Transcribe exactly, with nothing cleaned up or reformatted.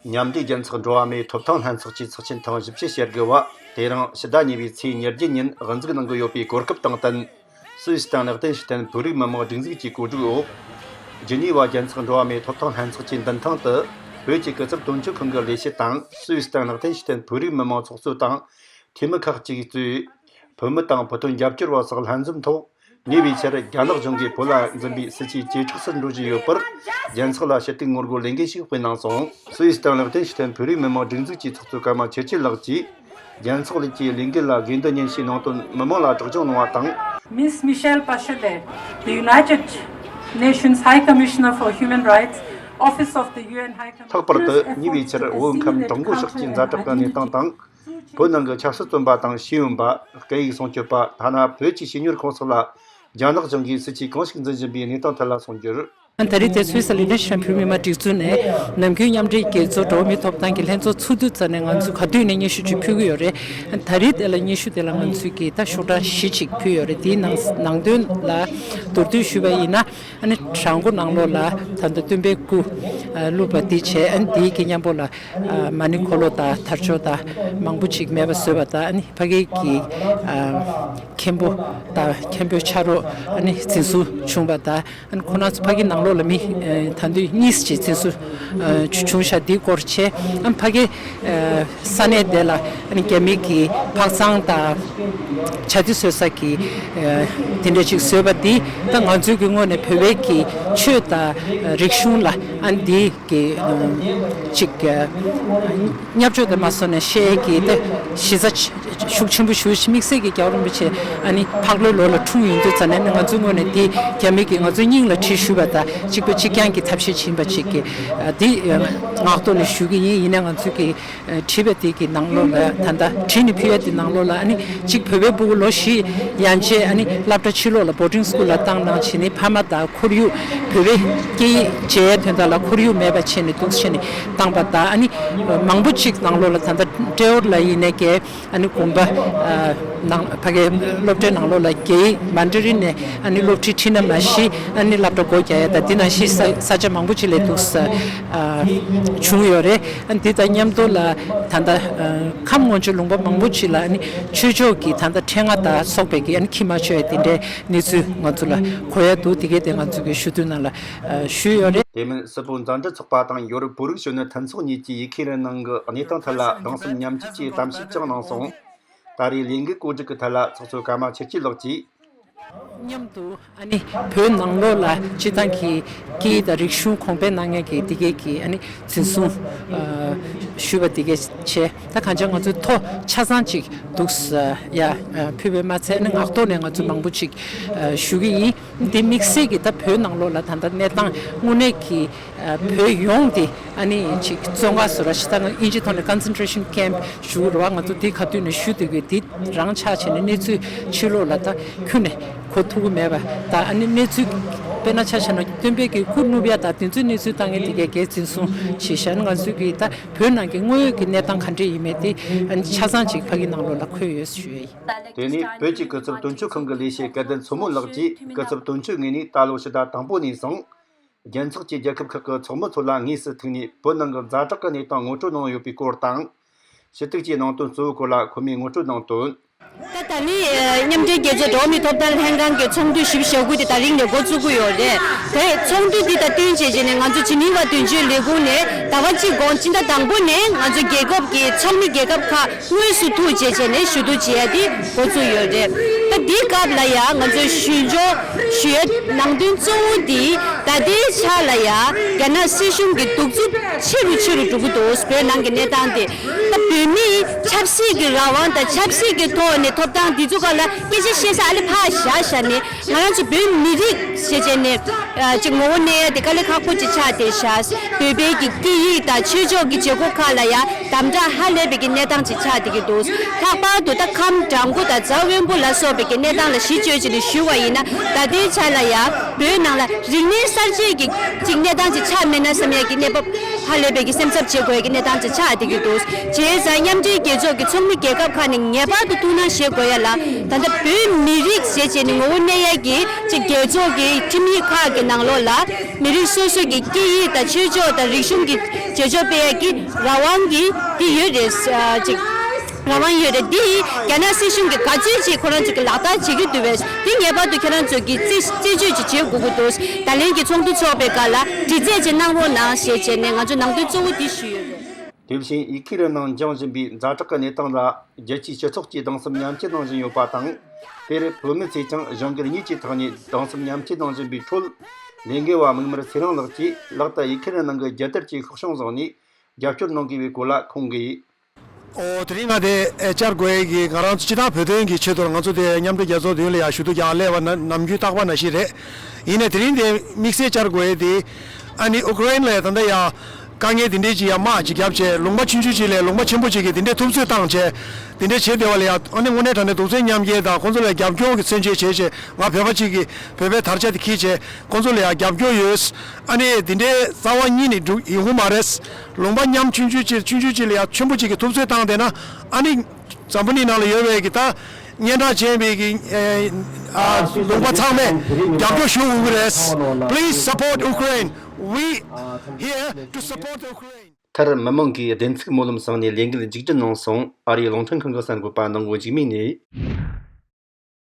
མཉམ་འབྲེལ་རྒྱལ་ཚོགས་འགྲོ་བ་མིའི་ཐོབ་ཐང་ལྷན་ཚོགས་ཀྱི་ཚོགས་ཆེན་ཐེངས་བཞི་བཅུ་ཞེ་དགུ་བ་དེ་རིང་ཕྱི་ཟླ་གཉིས་པའི་ཚེས་ཉེར་བརྒྱད་ཉིན་དབུ་འཛུགས་གནང་གི་ཡོད་པའི་གོ་སྐབས་དང་བསྟུན། སུད་སི་དང་ལེགས་ལྡན་ཕྱི་ཐན་བོད་རིགས་མི་མང་སྒྲིག་འཛུགས་ཀྱི་གོ་སྒྲིག་འོག་ཇི་ནི་ཝ་རྒྱལ་ཚོགས་འགྲོ་བ་མིའི་ཐོབ་ཐང་ལྷན་ཚོགས་ཀྱི་མདུན་ཐང་དུ། བོད་ཀྱི་སྐུ་ཚབ་དོན་གཅོད་ཁང་གི་ལས་བྱེད་དང་། སུད་སི་དང་ལེགས་ལྡན་ཕྱི་ཐན་བོད་རིགས་མི་མང་ཚོགས་གཙོ་དང་། འཐུས་མི་ཁག་ཅིག་གཙོས། བོད་མི་དང་བོད་དོན་རྒྱབ་སྐྱོར་བ་སོགས་ལྷན་འཛོམས་ཐོག་ཉེ་བའི་ཆར་རྒྱ་ནག་གཞུང་གིས་བོད་ལ་འཛིན་པའི་སྲིད་བྱུས་ཇེ་དྲག་ཏུ་འགྲོ་བཞིན་ཡོད་པར། རྒྱལ་ཚོགས་ལ་ཞུ་གཏུག་ངོ་རྒོལ་ལས་འགུལ་ཞིག་སྤེལ་གནང་སོང་། སུད་སི་དང་ལེགས་ལྡན་ཕྱི་ཐན་བོད་རིགས་མི་མང་སྒྲིག་འཛུགས་ཀྱི་ཚོགས་གཙོ་ཀརྨ་ཆོས་སྐྱིད་ལགས་ཀྱིས། རྒྱལ་ཚོགས་ལས་ཀྱི་ལས་འགུལ་ལ་དགོས་འདུན་སྙན་ཞུའི་ནང་དོན་མི་མང་ལ་སྒྲོག་སྦྱང་གནང་བ་དང་། Miss Michelle Bachelet, the United Nations High Commissioner for Human Rights, Office of the U N High Commissioner, ལྷག་པར་དུ་ཉེ་བའི་ཆར་བོད་ཁམས་བྲག་འགོ་ཤག་གི་ཛ་དྲག་གི་གནས་སྟངས་དང་། བོད་ནང་གི་ཆབ་སྲིད་བཙོན་པ་དང་ཤེས་ཡོན་པ། སྐད་ཡིག་སྲུང་སྐྱོབ་པ། ཐ་ན་བོད་ཀྱི་བྱིས་གཉོར་ཁོངས་སོགས་ལ་རྒྱ་ནག་གཞུང་གིས་སྲིད་བྱུས་གང་ཞིག་འཛིན་བཞིན་པའི་གནས་སྟངས་ཐད་ལ་གསུངས་རྒྱུར། ད་རེས་དེ་སུད་སི་ལི་ནེ་ཤན་བོད་མི་མང་སྒྲིག་འཛུགས་ནས་ནམ་རྒྱུན་མཉམ་འབྲེལ་རྒྱལ་ཚོགས་འགྲོ་བ་མིའི་ཐོབ་ཐང་གི་ལྷན་ཚོགས་ཚུགས་དུས་ཙམ་ནས་ང་ཚོས་ག་དུས་ནས་སྙན་ཞུ་ཅིག་ཕུལ་གྱི་ཡོད་རེད། ད་རེས་དེ་ལ་སྙན་ཞུ་དེ་ལ་ང་ཚོས་ཀྱིས་ད་ཤོག་གྲངས་བཞི་ཅིག་ཕུལ་ཡོད་རེད། དེའི་ནང་ནང་དོན་ལ་མདོར་བསྡུས་ཞུས་པ་ཡིན་ན། ཨ་ནི་བྲག་འགོ་ནང་ལོགས་ལ་ད་ལྟ་སྟོན་པའི་སྐུ་བླུགས་པ་འདི་བྱས། ཨ་ནི་དེའི་གི་མཉམ་པོ་ལ་མ་ཎི་འཁོར་ལོ་དང་དར་ལྕོག་དང་མང་པོ་ཅིག་མེད་པ་བཟོས་པ་དང་། ཨ་ནི་ཕ་གི་གི་མཁན་པོ་དང་མཁན་པོའི་ཕྱག་རོགས་ཨ་ནི་འཛིན་བཟུང་བྱུང་བ་དང་། ཨ་ནི་ཁོ་རང་ཚོ་ཕ་གི་ནང་ལོགས་ལ་མི་ད་དུང་གཉིས་ཅིག་འཛིན་བཟུང་བྱུང་ཤག་འདིའི་སྐོར་བྱས། ཨ་ནི་ཕ་གི་ས་གནས་དེ་ལ་ཨ་ནི་རྒྱ་མི་གི་ཕག་ཚང་དང་ཆ་དེ་བཟོ་ས་གི་དེ་འདྲ་ཅིག་བཟོས་པ་འདི། ད་ང་ཚོའི་གི་ངོས་ནས་བོད་པའི་གི་ཆོས་དང་རིག་གཞུང་ལ་ཨ་ནི་འདི་གི་ཅིག་བརྙས་བཅོས་དེ་མ་སོང་ནས་བཤད་གི་དེ་གཞི་རྩ་ཤུགས་ཆེན་པོ་ཞུ། དམིགས་བསལ་གྱི་རྒྱལ་བ་རིན་པོ་ཆེ་ཨ་ནི་འཕགས་ལོའི་ལོ་ལ་འཁྲུངས་ཡོང་དུས་ཙམ་ནས་ང་ཚོའི་ངོས་ནས་འདི་རྒྱ་མི་གིས་ང་ཚོའི་སྙིང་ལ་གྲི་གཞུས་པ་དང་གཅིག་པ་གཅིག་རྐྱང་གི་ཐབས་ཤེས་བྱིན་པ་ཅིག་གི་འདི་ངག་ཐོག་ནས་ཞུ་གི་ཡིན། ཡིན་ན་ང་ཚོའི་གི་བྲིས་པ་དེ་གི་ནང་ལོགས་ལ་ད་ལྟ་བྲིས་ནས་ཕུལ་ཡ་དེ་ནང་ལོགས་ལ་ཨ་ནི་གཅིག་བོད་པའི་ཕྲུ་གུ་ལོ་བཞི་ཡན་ཆད་ཨ་ནི་སློབ་གྲྭ་ཕྱི་ལོགས་ལ་བོར་ཌིང་སི་ཀུལ་ལ་བཏང་གནང་བྱས་ནས། ཕ་མ་དང་ཁོར་ཡུག་བོད་པའི་སྐད་ཡིག་བརྗེ་ཡའི་དོན་དག་ལ་ཁོར་ཡུག་མེད་པ་བྱས་ནས་འདུག་བྱས་ནས་བཏང་པ་དང་། ཨ་ནི་མང་པོ་ཅིག་ནང་ལོགས་ལ་ད་ལྟ་ཏྲེ་ཧོར་ལ་ཡིན་ནའི་གི་ཨ་ནི་དགོན་པ་ནང་ཕ་གའི་སློབ་གྲྭའི་ནང་ལོགས་ལ་རྒྱའི་མན་ཌ་རིན་ནས་ཨ་ནི་སློབ་ཁྲིད་ཁྲིད་ན་མ་གཞི་ཨ་ནི་སློབ་གྲྭ་སྒོ་རྒྱག་ཡ་དང་དེ་ནང་བཞིན་ས་ས་ཆ་མང་པོ་ཅིག་ལ་འདུག་ས་བྱུང་ཡོད་རེད། ཨ་ནི་དེ་དང་མཉམ་དུ་ལ་ད་ལྟ་ཁམས་སྔོན་ཆད་ལུང་པ་མང་པོ་ཅིག་ལ་ཨ་ནི་ཆོས་ཕྱོགས་ཀྱི་ད་ལྟ་ཕྲེང་བ་དང་སོགས་པའི་གི་ཨ་ནི་ཁྱི་མ་ཆོད་ཡ་དེ་འདྲའི་གནས་ཚུལ་ང་ཚོ་ལ་གོ་ཡ་འདུག་དེ་གའི་དེ་ང་ཚོ་གི་ཞུ་དུས་ནང་ལ་ཞུས་ཡོད་རེད། དེ་མིན་སུད་བོད་མཛའ་འབྲེལ་ཚོགས་པ་དང་ཡོ་རོབ་བོད་རིགས་གཞོན་ནུ་མཐུན་ཚོགས་གཉིས་ཀྱིས་ཡུ་ཁེ་རན་ནང་གི་གནས་སྟངས་ཐད་ལ་གདུང་སེམས་མཉམ་སྐྱེད་ཀྱི་གཏམ་བཤད་ཀྱང་གནང་སོང་། ད་རེས་ལས་འགུལ་བཀོད་སྒྲིག་གི་ཐད་ལ་ཚོགས་གཙོ་ཀརྨ་ཆོས་སྐྱིད་ལགས་ཀྱིས། མཉམ་དུ་ཨ་ནི་བོད་ནང་ལོགས་ལ་སྤྱི་བཏང་གི་སྐད་ཡིག་དང་རིག་གཞུང་གོང་འཕེལ་གནང་མཁན་གྱི་དེ་གའི་གི་ཨ་ནི་འཛིན་བཟུང་ཞུས་པ་དེ་གའི་བྱས། ད་གང་ཅི་ང་ཚོས་ཐོ་ཆ་ཚང་ཅིག་འདུག་ཡ་ཕུལ་བས་མ་ཚད་ཨ་ནི་ངག་ཐོག་ནས་ང་ཚོས་མང་པོ་ཅིག་ཞུ་གི་ཡིན། འདི་དམིགས་བསལ་གྱིས་ད་བོད་ནང་ལོགས་ལ་ད་ལྟ་གནས་སྟངས་དངོས་གནས་ཀྱི་བོད་ཡོངས་དེ་ཨ་ནི་ཅིག་བཙོན་ཁང་བཟོ་འདྲ་ཞིག་ད་ང་ཨིན་ཇི་ཐོག་ནས་concentration camp་ཞུ་རུ་བ་ང་ཚོ་དེ་ག་དུས་ནས་ཞུ་འདོད་གི་དེ་རང་ཆགས་བྱས་ནས་གནས་ཚུལ་ཕྱི་ལོགས་ལ་ད་ཁྱོན་ནས་གོ་ཐུབ་ཀྱི་མེད་པ་དང་། ཨ་ནི་གནས་ཚུལ་དཔེར་ན་ཆ་བཞག་ན་སྟོན་པའི་གི་སྐུ་སྣུབ་ཡ་དང་དེ་ཚོའི་གནས་ཚུལ་བཏང་མཁན་དེ་གའི་གའི་འཛིན་བཟུང་བྱས་བཞག་ན་ང་ཚོའི་གི་ད་བོད་ནང་གི་དངོས་ཡོད་ཀྱི་གནས་སྟངས་ག་འདྲས་ཡིན་མིན་དེ་ཨ་ནི་ཆ་ཚང་ཅིག་ཕ་གི་ནང་ལོགས་ལ་འཁོད་ཡོད་ཞུ་ཡ་ཡིན། དེ་ནས་བོད་ཀྱི་སྐུ་ཚབ་དོན་གཅོད་ཁང་གི་ལས་བྱེད་སྐལ་ལྡན་མཚོ་མོ་ལགས་ཀྱིས་སྐུ་ཚབ་དོན་གཅོད་ངོས་ནས་ད་ལོ་ཕྱི་ཟླ་དང་པོ་ནས་བཟུང་རྒྱལ་ཚོགས་ཀྱི་རྒྱལ་ཁབ་ཁག་གི་ཚོགས་མི་ཚོ་ལ་དངོས་སུ་ཐུག་ནས་བོད་ནང་གི་ཛ་དྲག་གི་གནས་སྟངས་ངོ་སྤྲོད་གནང་ཡོད་པའི་སྐོར་དང་། ཞུ་གཏུག་ཀྱི་ནང་དོན་གཙོ་བོའི་སྐོར་ལ་ཁོ་མོས་ངོ་སྤྲོད་གནང་དོན། ད་ད་ནི་མཉམ་འབྲེལ་རྒྱལ་ཚོགས་འགྲོ་བ་མིའི་ཐོབ་ཐང་ལྷན་ཁང་གི་ཚོགས་འདུ་བཞི་བཅུ་ཞེ་དགུ་དེ་ད་རིང་ནས་འགོ་བཙུགས་ཀྱི་ཡོད་རེད། དེ་ཚོགས་འདུ་འདི་དང་བསྟུན་བྱས་བྱས་ནས་ང་ཚོ་ཇི་ནི་ཝ་དོན་གཅོད་ལས་ཁུངས་ནས་ཟླ་བ་གཅིག་གོང་སྤྱི་ཟླ་དང་པོ་ནས་ང་ཚོ་རྒྱལ་ཁབ་ཀྱི་ཚོགས་མི་རྒྱལ་ཁབ་ཁག་དངོས་སུ་ཐུག་བྱས་བྱས་ནས་ཞུ་གཏུག་བྱེད་ཡ་དེ་འགོ་བཙུགས་ཡོད་རེད། ད་འདིའི་སྐབས་ལ་ཡང་ང་ཚོའི་ཞུ་སྦྱོར་ཞུ་ཡ་ནང་དོན་གཙོ་བོ་དེ་ད་ལྟའི་ཆ་ལ་ཡང་རྒྱ་ནག་སྲིད་གཞུང་གི་གདུག་རྩུབ་ཆེ་རུ་ཆེ་རུ་འགྲོ་གི་འདུག་བོད་ནང་གི་གནས་སྟངས་དེ་ད་བོད་མིའི་ཆབ་སྲིད་ཀྱི་རང་དབང་དང་ཆབ་སྲིད་ཀྱི་ཐོག་ནས་ཐོབ་ཐང་དེ་ཚོ་སྒང་ལ་སྐད་ཆ་བཤད་ས་ཨ་ལེ་ཕར་བཞག་བཞག་ནས། ང་རང་ཚོ་བོད་མི་རིགས་ཞེས་བྱས་ནས་ཅིག་ངོ་བོ་གནས་ཡ་དེ་དཀའ་ལས་ཁག་པོ་ཅིག་ཆགས་བསྡད་ཤག་བོད་པའི་གི་སྐད་ཡིག་དང་ཆོས་ཕྱོགས་ཀྱི་བྱེད་སྒོ་ཁག་ལ་ཡང་དམ་དྲག་ཧ་ལས་པའི་གི་གནས་སྟངས་ཅིག་ཆགས་བསྡད་ཀྱི་འདུག་ལྷག་པར་དུ་ད་ཁམས་བྲག་འགོ་དང་རྫ་དབོན་པོ་ལ་སོགས་པའི་གི་གནས་སྟངས་ལ་གཞི་བཅོལ་བྱས་ནས་ཞུ་བ་ཡིན་ན། ད་ལྟའི་ཆ་ལ་ཡང་བོད་ནང་ལ་རིག་གནས་གསར་བརྗེ་གི་ཅིག་གནས་སྟངས་ཅིག་ཆགས་མེད་ན་བསམ་ཡ་གི་གནས་བབ་ཧ་ལས་པའི་གི་སེམས་འཚབ་བྱེད་དགོས་ཡ་གི་གནས་སྟངས་ཅིག་ཆགས་བསྡད་ཀྱི་འདུག་བྱས་ཙང་མཉམ་འབྲེལ་རྒྱལ་ཚོགས་ཀྱི་ཚོགས་མི་རྒྱལ་ཁབ་ཁག་ནས་ངེས་པར་དུ་ཐུགས་སྣང་བཞེས་དགོས་ཡ་ལ། ད་ལྟ་བོད་མི་རིགས་ཞེས་བྱས་ནས་ངོ་བོ་གནས་ཡ་གི་ཅིག་རྒྱལ་ཚོགས་ཀྱི་ཁྲིམས་ཡིག་ཁག་གི་ནང་ལོགས་ལ་མི་རིགས་སོ་སོ་གི་སྐད་ཡིག་དང་ཆོས་ཕྱོགས་དང་རིག་གཞུང་གི་ བྱེད་ཕྱོགས་སྤེལ་ཡག་གི་རང་དབང་གི་དེ་ཡོད་རེད། ཨ་ཅིག་རང་དབང་ཡོད་རེད། དེ་རྒྱ་ནག་སྲིད་གཞུང་གིས་ག་ཚོད་ཅིག་ཁོ་རང་ཚོ་གི་ལག་བསྟར་བྱེད་ཀྱི་འདུག་པས། དེ་ངེས་པར་དུ་ཁྱེད་རང་ཚོ་གིས་རྩད་རྩད་གཅོད་ཅིག་བྱེད་དགོས་ཀྱི་འདུག་ད་ལན་གྱི་ཚོགས་འདུ་འཚོགས་པའི་སྐབས་ལ་དྲི་རྩད་ཅིག་གནང་རོགས་གནང་ཞེས་བྱས་ནས་ང་ཚོ་ནང་དོན་གཙོ་བོ་དེ་ཞུས་ཡོད་རེད། དེ་བཞིན་ཡུ་ཁི་རན་ནང་འབྱུང་བཞིན་པའི་ཛ་དྲག་གི་གནས་སྟངས་ལ་རྒྱལ་སྤྱིའི་སྤྱི་ཚོགས་ཀྱིས་གདུང་སེམས་མཉམ་སྐྱེད་གནང་བཞིན་ཡོད་པ་དང་། དེར་བོད་མི་ཚོས་ཀྱང་གཞུང་སྒེར་གཉིས་ཀྱི་ཐོག་ནས་གདུང་སེམས་མཉམ་སྐྱེད་གནང་བཞིན་པའི་ཁྲོད། ལས་འགུལ་བ་མིག་དམར་ཚེ་རིང་ལགས་ཀྱིས་ལག་ཏུ་ཡུ་ཁི་རན་ནང་གི་རྒྱལ་དར་གྱི་ཤོག་གཞུང་བཟུང་ནས་རྒྱབ་སྐྱོར་གནང་དགོས་པའི་སྐོར་ལ་ཁོང་གིས། ཨོ། དེ་རིང་ང་དེ་བཅར་དགོས་ཀྱི་ང་རང་ཚོ་སྤྱི་བཏང་བོད་དོན་གྱི་ཆེད་དུ་ང་ཚོ་དེ་མཉམ་འབྲེལ་རྒྱལ་ཚོགས་མདུན་ལ་ཡང་ཞུ་གཏུག་རྒྱག་སླེབས་པ་ན་ནམ་རྒྱུན་རྟག་པ་ནང་བཞིན་རེད། ཡིན་ནའི་དེ་རིང་དེ་དམིགས་བསལ་བཅར་དགོས་ཡས་དེ། ཨ་ནི་ཨུ་ཀེ་རེན་ལ་ད་ལྟ་ཡང་དཀའ་ངལ་དེ་འདྲས་ཅིག་ཡང་དམག་ཅིག་བརྒྱབ་བྱས། ལུང་པ་ཆུང་ཆུང་ཅིག་ལས་ལུང་པ་ཆེན་པོ་ཅིག་གིས་དེ་འདྲས་ཐུབ་ཚོད་བཏང་བྱས། དེ་འདྲས་བྱས་བསྡད་པ་ལ་ཡང་ཨ་ནི་དངོས་གནས་དྲང་གནས་གདུང་སེམས་མཉམ་སྐྱེད་དང་ཁོང་ཚོ་ལ་རྒྱབ་སྐྱོར་གྱི་མཚོན་བྱེད་བྱས་བྱས། ང་བོད་པ་ཅིག་གིས་བོད་པའི་དར་ཆ་དེ་འཁྱེར་བྱས་ཁོང་ཚོ་ལ་ཡང་རྒྱབ་སྐྱོར་ཡོད། ཨ་ནི་དེ་འདྲའི་རྩ་བ་ཉིད་ནས་འགྲིག་ཡོང་གི་མ་རེད། ལུང་པ་མཉམ་ཆུང་ཆུང་ཅིག་ཆུང་ཆུང་ཅིག་ལ་ཡང་ཆེན་པོ་ཅིག་གིས་ཐུབ་ཚོད་བཏང་བསྡད་ན། ཨ་ནི་འཛམ་བུ་གླིང་ནང་ལ་ཡོད་པའི་གི་ད་སྙན་གྲགས་ཅན་པའི་གི་ཨ་ལུང་པ་ཚང་མས་རྒྱབ་སྐྱོར་ཞུ་དགོས་ཀྱི་རེད། Please support Ukraine. We here to support the Ukraine. མཐར་མི་མང་གིས་བདེན་ཚིག་སྨོན་ལམ་གསུངས་ནས་ལས་འགུལ་མཇུག་སྒྲིལ་གནང་སོང་། ཨ་རིའི་རླུང་འཕྲིན་ཁང་གི་གསར་འགོད་པ་ནང་མགོ་འཇིགས་མེད་ནས།